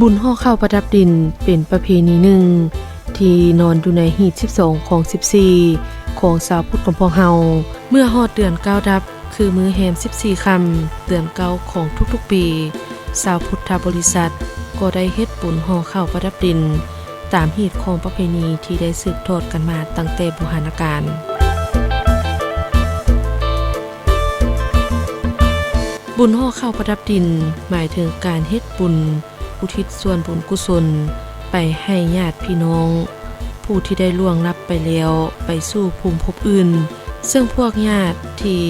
ບຸນຫໍ່ເຂົ້າປະດັບດິນເປັນປະເພນີໜຶ່ງທີ່ນອນຢູ່ໃນຮີດສິບສອງຂອງສິບສີ່ຂອງຊາວພຸດຂອງພວກເຮົາ. ເມື່ອຮອດເດືອນເກົ້າດັບ ຄືມື້ແຮມສິບສີ່ຄ່ຳເດືອນເກົ້າຂອງທຸກໆປີ, ຊາວພຸດທະບໍລິສັດກໍໄດ້ເຮັດບຸນຫໍ່ເຂົ້າປະດັບດິນ ຕາມຮີດຄອງປະເພນີທີ່ໄດ້ສືບທອດກັນມາຕັ້ງແຕ່ບູຮານະການ. ບຸນຫໍ່ເຂົ້າປະດັບດິນ ໝາຍເຖິງການເຮັດບຸນອຸທິດສ່ວນບຸນກຸສົນໄປໃຫ້ຍາດພີ່ນ້ອງ ຜູ້ທີ່ໄດ້ລ່ວງລັບໄປແລ້ວໄປສູ່ພູມພົບອື່ນ, ເຊິ່ງພວກຍາດທີ່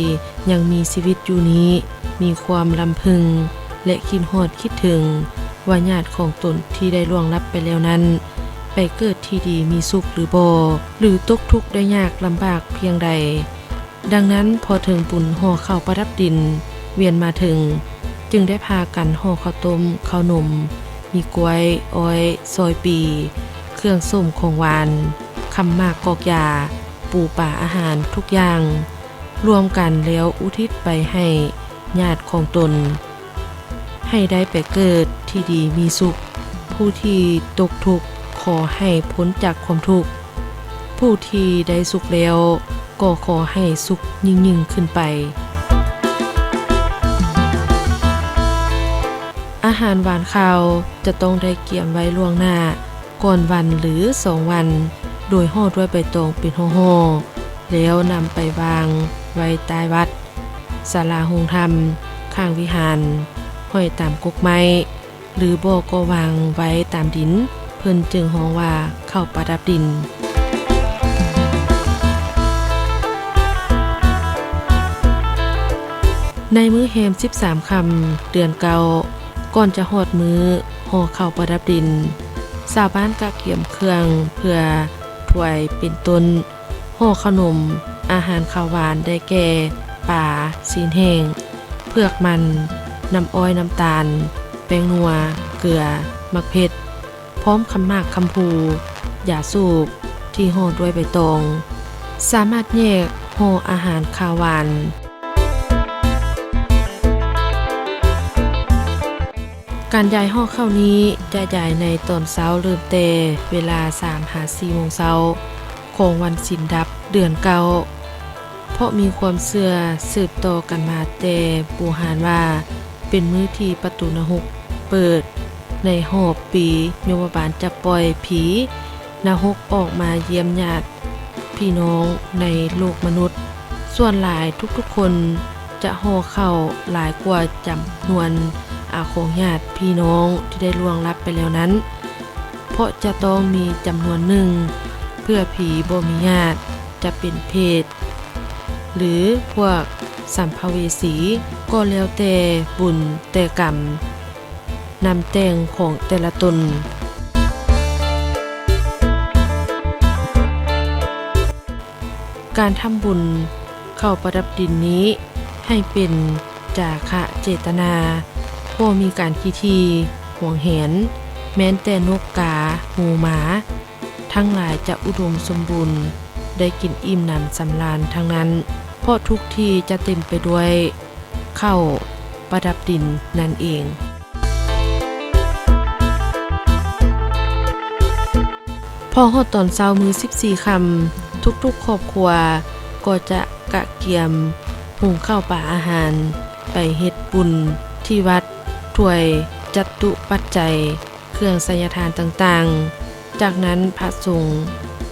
ຍັງມີຊີວິດຢູ່ນີ້ ມີຄວາມລຳເພິງ ແລະ ຄິດຮອດຄິດເຖິງວ່າຍາດຂອງຕົນທີ່ໄດ້ລ່ວງລັບໄປແລ້ວນັ້ນ ໄປເກີດທີ່ດີມີສຸກຫຼືບໍ່ ຫຼືຕົກທຸກໄດ້ຍາກລຳບາກພຽງໃດ. ດັ່ງນັ້ນ ພໍເຖິງບຸນຫໍ່ເຂົ້າປະດັບດິນວຽນມາເຖິງ ຈຶ່ງໄດ້ພາກັນຫໍ່ເຂົ້າຕົ້ມ, ເຂົ້າໜົມ, ມີກ້ວຍ, ອ້ອຍ, ຊອຍປີ, ເຄື່ອງສົ້ມຂອງຫວານ, ຄຳໝາກກອກຢາ, ປູປາອາຫານທຸກຢ່າງ ລວມກັນແລ້ວອຸທິດໄປໃຫ້ຍາດຂອງຕົນ ໃຫ້ໄດ້ໄປເກີດທີ່ດີມີສຸກ, ຜູ້ທີ່ຕົກທຸກຂໍໃຫ້ພົ້ນຈາກຄວາມທຸກ, ຜູ້ທີ່ໄດ້ສຸກແລ້ວກໍຂໍໃຫ້ສຸກຍິ່ງໆຂຶ້ນໄປ. ອາຫານຫວານຄາວຈະຕ້ອງໄດ້ກຽມໄວ້ລ່ວງໜ້າ ກ່ອນວັນ ຫຼື ສອງວັນ ໂດຍຫໍ່ດ້ວຍໃບຕອງເປັນຫໍ່ໆ ແລ້ວນຳໄປວາງໄວ້ໃຕ້ວັດ, ສາລາໂຮງທຳ, ຂ້າງວິຫານ, ຫ້ອຍຕາມກົກໄມ້ ຫຼືບໍ່ກໍວາງໄວ້ຕາມດິນ, ເພິ່ນຈຶ່ງຮ້ອງວ່າເຂົ້າປະດັບດິນ. ໃນມື້ແຮມສິບສາມຄ່ຳເດືອນເກົ້າ ກ່ອນຈະຮອດມື້ຫໍ່ເຂົ້າປະດັບດິນ, ຊາວບ້ານກະກຽມເຄື່ອງເພື່ອຖວາຍເປັນຕົ້ນ ຫໍ່ເຂົ້າໜົມ, ອາຫານຄາວຫວານ ໄດ້ແກ່ ປາ, ຊີ້ນແຫ້ງ, ເຜືອກມັນ, ນ້ຳອ້ອຍ, ນ້ຳຕານ, ແປ້ງນົວ, ເກືອ, ໝາກເຜັດ, ພ້ອມຄຳໝາກຄຳພູ, ຢາສູບທີ່ຫໍ່ດ້ວຍໃບຕອງ. ສາມາດແຍກຫໍ່ອາຫານຄາວຫວານ. ການຢາຍຫໍ່ເຂົ້ານີ້ຈະຢາຍໃນຕອນເຊົ້າ ເລີ່ມແຕ່ເວລາສາມຫາສີ່ໂມງເຊົ້າຂອງວັນສິນດັບເດືອນເກົ້າ ເພາະມີຄວາມເຊື່ອສືບຕໍ່ກັນມາແຕ່ບູຮານວ່າ ເປັນມື້ທີ່ປະຕູນະຮົກເປີດ ໃນຮອບປີຍົມມະບານຈະປ່ອຍຜີນະຮົກອອກມາຢ້ຽມຍາດພີ່ນ້ອງໃນໂລກມະນຸດ. ສ່ວນຫຼາຍທຸກໆຄົນຈະຫໍ່ເຂົ້າຫຼາຍກວ່າຈຳນວນ ອາ ຂອງຍາດພີ່ນ້ອງທີ່ໄດ້ລ່ວງລັບໄປແລ້ວນັ້ນ ເພາະຈະຕ້ອງມີຈຳນວນໜຶ່ງ ເພື່ອຜີບໍ່ມີຍາດ ຈະເປັນເຜດ ຫຼື ພວກສຳພະເວສີ ກໍແລ້ວແຕ່ບຸນແຕ່ກຳ ນຳແຕ່ງຂອງແຕ່ລະຕົນ. ການທຳບຸນເຂົ້າປະດັບດິນນີ້ ໃຫ້ເປັນຈາຄະເຈຕນາ, ບໍ່ມີການຂີ້ຖີ່ຫວງແຫນ, ແມ່ນແຕ່ນົກກາ, ໝູໝາ ທັງຫຼາຍຈະອຸດົມສົມບູນ, ໄດ້ກິນອີ່ມໜຳສຳລານທັງນັ້ນ, ເພາະທຸກທີ່ຈະເຕັມໄປດ້ວຍເຂົ້າປະດັບດິນນັ້ນເອງ. ພໍຮອດຕອນເຊົ້າມື້ສິບສີ່ຄ່ຳ, ທຸກໆຄອບຄົວກໍຈະກະກຽມຫຸງເຂົ້າປາອາຫານ ໄປເຮັດບຸນທີ່ວັດ, ຖວາຍຈະຕຸປັດໄຈ ເຄື່ອງໄສຍະທານຕ່າງໆ. ຈາກນັ້ນພະສົງ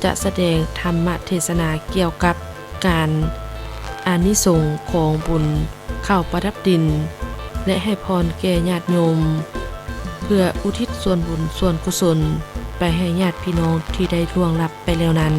ຈະສະແດງທຳມະເທສະນາກ່ຽວກັບການ ອານິສົງຂອງບຸນເຂົ້າປະດັບດິນ ແລະ ໃຫ້ພອນແກ່ຍາດໂຍມ ເພື່ອອຸທິດສ່ວນບຸນສ່ວນກຸສົນໄປໃຫ້ຍາດພີ່ນ້ອງທີ່ໄດ້ລ່ວງລັບໄປແລ້ວນັ້ນ.